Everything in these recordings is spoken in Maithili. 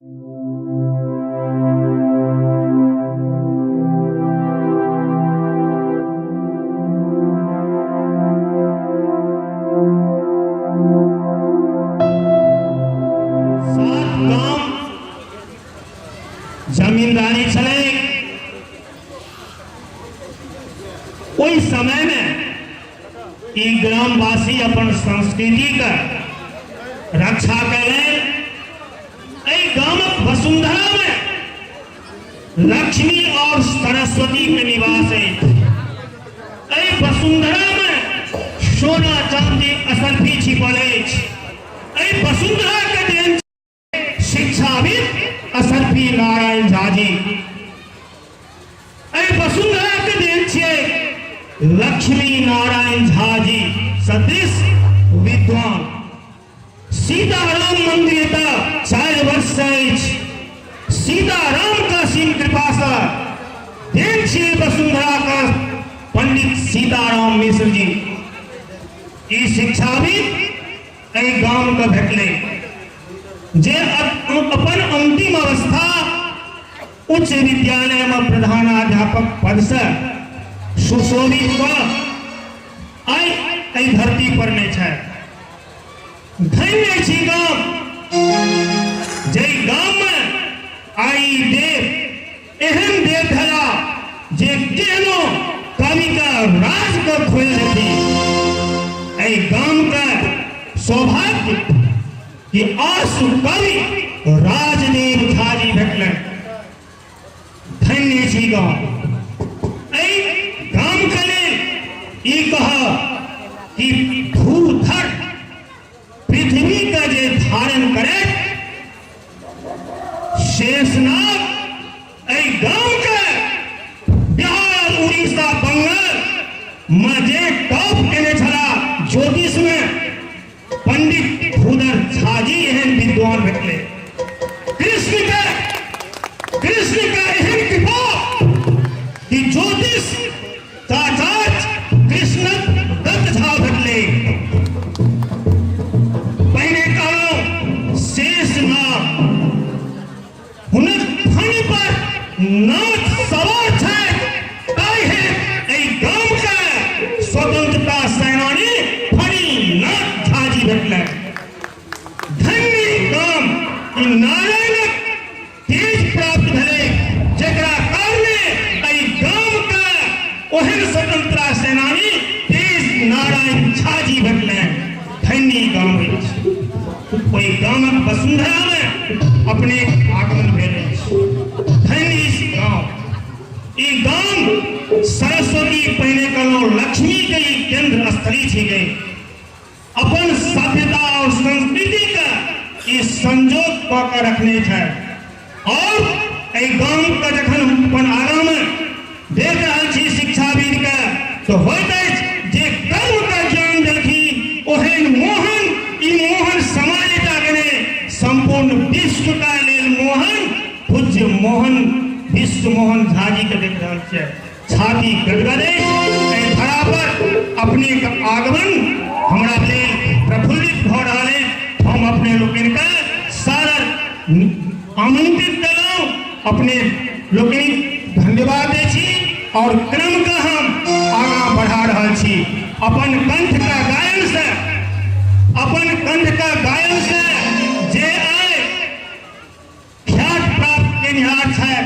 सात गाम जमींदारी छलै। ओहि समय में ई ग्रामवासी अपन संस्कृति के रक्षा के लेल एहि गामक वसुंधरा में लक्ष्मी और सरस्वती के निवास अछि। एहि वसुंधरा में सोना चांदी असरफी छिपल अछि। एहि वसुंधरा के देन शिक्षाविद असरफी नारायण झा जी। एहि वसुंधरा के देन छियै लक्ष्मी नारायण झा जी सदृश विद्वान। सीताराम मंदिर तऽ 4 वर्ष से अछि। सीताराम का असीम कृपा से देन छियै वसुंधरा का पंडित सीताराम मिश्र जी। ई शिक्षाविद एहि गाम के भेटलै जे अपन अंतिम अवस्था उच्च विद्यालय में प्रधानाध्यापक पद से सुशोभित कऽ आइ एहि धरती पर नहि छथि। धन्य छी गाम जाहि गाम में आइ देव एहन देव भेला जे केहनो कवि के राज के खोलि देथिन। एहि गाम के सौभाग्य कि आसु कवि राजदेव झा जी भेटलनि। धन्य छी गाम। एहि गाम के लेल ई कहब कि भूधर पृथ्वी के जे धारण करे शेषनाग एहि गाम के बिहार उड़ीसा बंगाल में जे टॉप केने छला ज्योतिष में पंडित भूधर झा जी एहन विद्वान भेटले। कृष्ण के एहन कृपा कि ज्योतिष आचार्य कृष्ण दत्त झा भेटले। पहिने कहलहुँ शेषनाग हुनक फणी पर नाथ सवार छथि, ताहि एहि गाम के स्वतंत्रता सेनानी फणी नाथ झा जी भेटलनि। धन्य गाम कि नारायणक तेज प्राप्त भेलै जकरा कारणे एहि गाम के ओहन स्वतंत्रता सेनानी तेज नारायण झा जी भेटलनि। धन्य गाम अछि। ओहि गामक वसुंधरा में अपने आगमन भेल अछि। धन्य ई गाम। ई गाम सरस्वती पहिने कहलहुँ लक्ष्मी के ई केंद्र स्थली छिकै। अपन सभ्यता और संस्कृति के ई संजोग कऽ के रखने छै। और एहि गाम के जखन हम अपन आगाँ में देख रहल छी शिक्षाविद के तो होइत अछि जे कर्म के ज्ञान देलखिन ओहन मोहन, ई मोहन समाजटा के नहि संपूर्ण विश्व का लेल मोहन पूज्य मोहन विश्व मोहन झा जी के देख रहल छियै। छाती गदगद अछि। एहि धरा पर अपने के आगमन हमरा लेल प्रफुल्लित भऽ रहल अछि। हम अपने लोकनि के सादर आमंत्रित केलहुँ। अपने लोकनि धन्यवाद दै छी और क्रम के हम आगाँ बढ़ा रहल छी। अपन कंठ के गायन से, अपन कंठ के गायन से जे आइ ख्यात प्राप्त केनिहार छथि,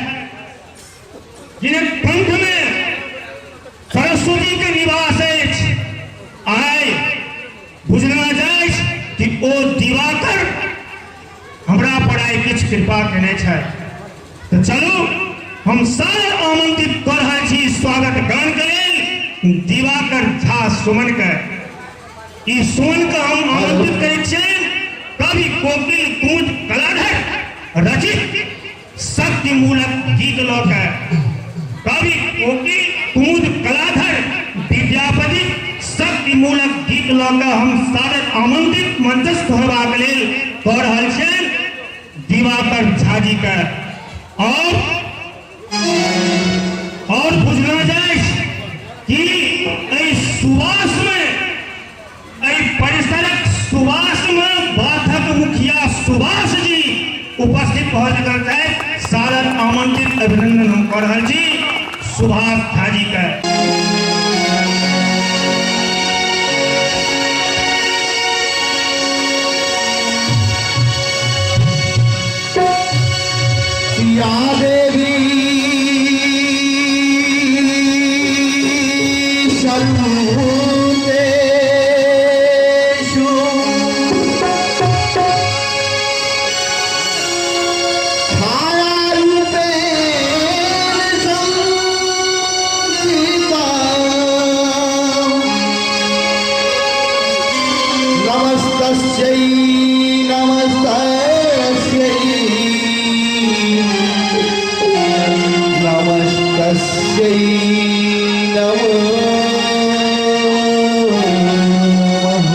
जिनक कंठ में सरस्वती के निवास अछि, आइ बुझना जाय कि ओ दिवाकर हमरा पर आइ किछु कृपा केने छथि। तऽ चलू हम सारे आमंत्रित कऽ रहल छी स्वागत गान के लेल दिवाकर झा सुमन के। ई सुमन के हम आमंत्रित करै छियनि कवि कोकिल कुमुद कलाधर रचित शक्ति मूलक गीत लऽ के। कवि कोकिल कुमुद कलाधर विद्यापति शक्ति मूलक गीत लऽ के हम सादर आमंत्रित मंचस्थ होयबाक लेल कऽ रहल छियनि दिवाकर झा जी के। और बुझना जाय कि एहि सुवास में, एहि परिसरक सुवास में बाधक मुखिया सुभाष जी उपस्थित भऽ चुकल छथि। सादर आमंत्रित अभिनंदन हम कऽ रहल छी सुभाष झा जी के। सिया देवी सर्वभूतेषु छायारूपेण संस्थिता। नमस्तस्यै नमस्तस्यै नमस्तस्यै नमो नमः।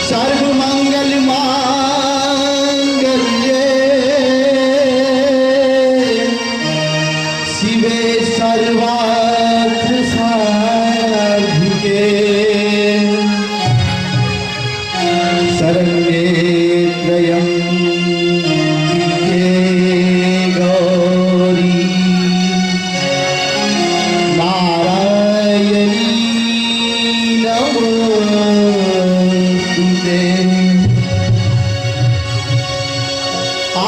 सर्वमंगल मांगल्ये शिवे सर्वार्थ साधिके शरण्ये त्र्यम्बिके गौरी नारायणी नमोस्तुते। आ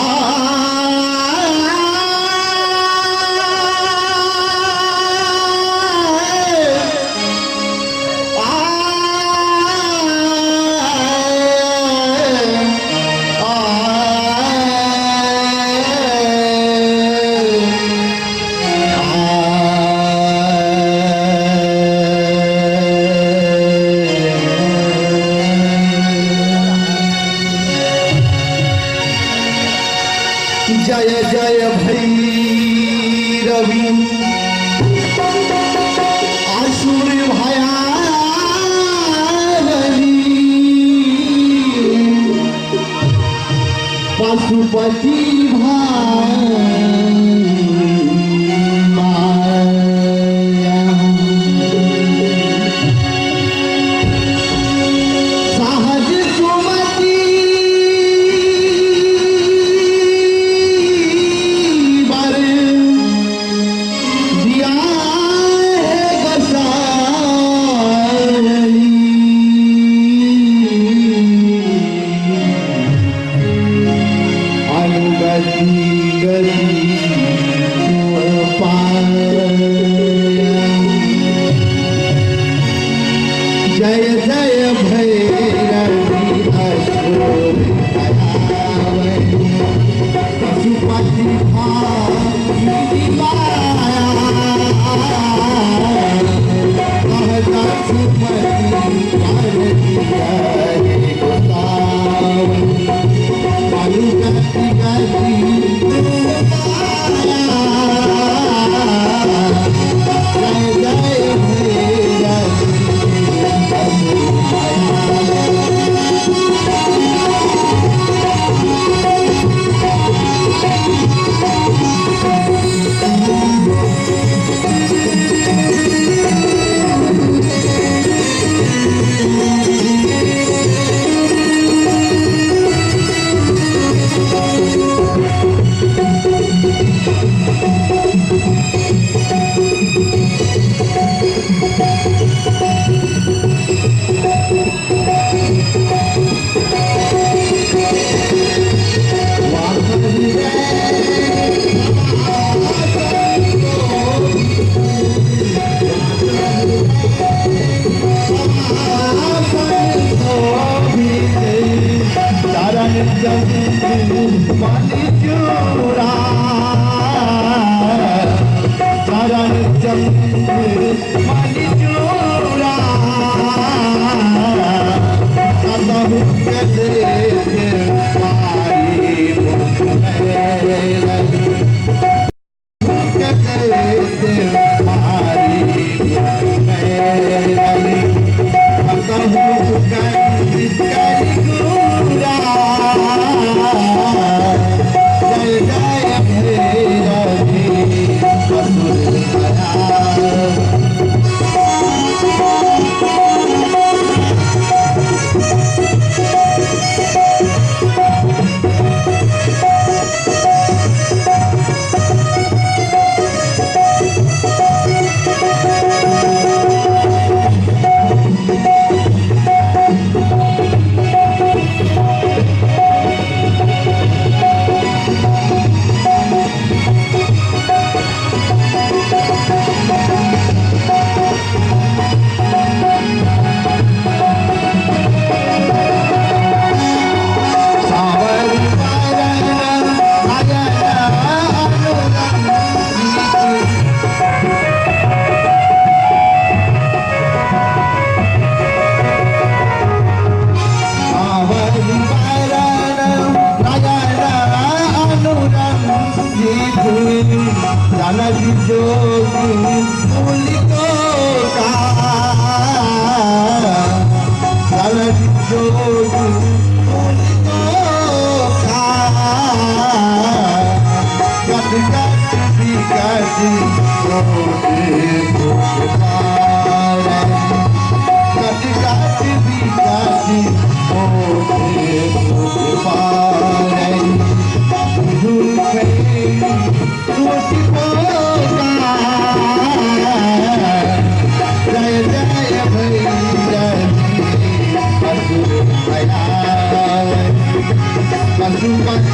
जय जय भैरवी असुर भयारणी पशुपति भाई सहज सुमति बर दिया है गसाई। अनुगति गति पाया। जय जय भैरवी असुर भयावनी पशुपति भाई माया। कहता सुपति पार्वती करे गोसावनी अनुगति गति पाया। जय जय भैरवी असुर भयावनी। चरण चंद चूरा चरण चंद चूरा सतहु जय जय भैरवी असुर भया। लालाजी जोगी मूली को लालाजी जोगी मूली को कट कट बिकट कट कट बिकट जय जय भैरवी असुर भयावन पशुपति।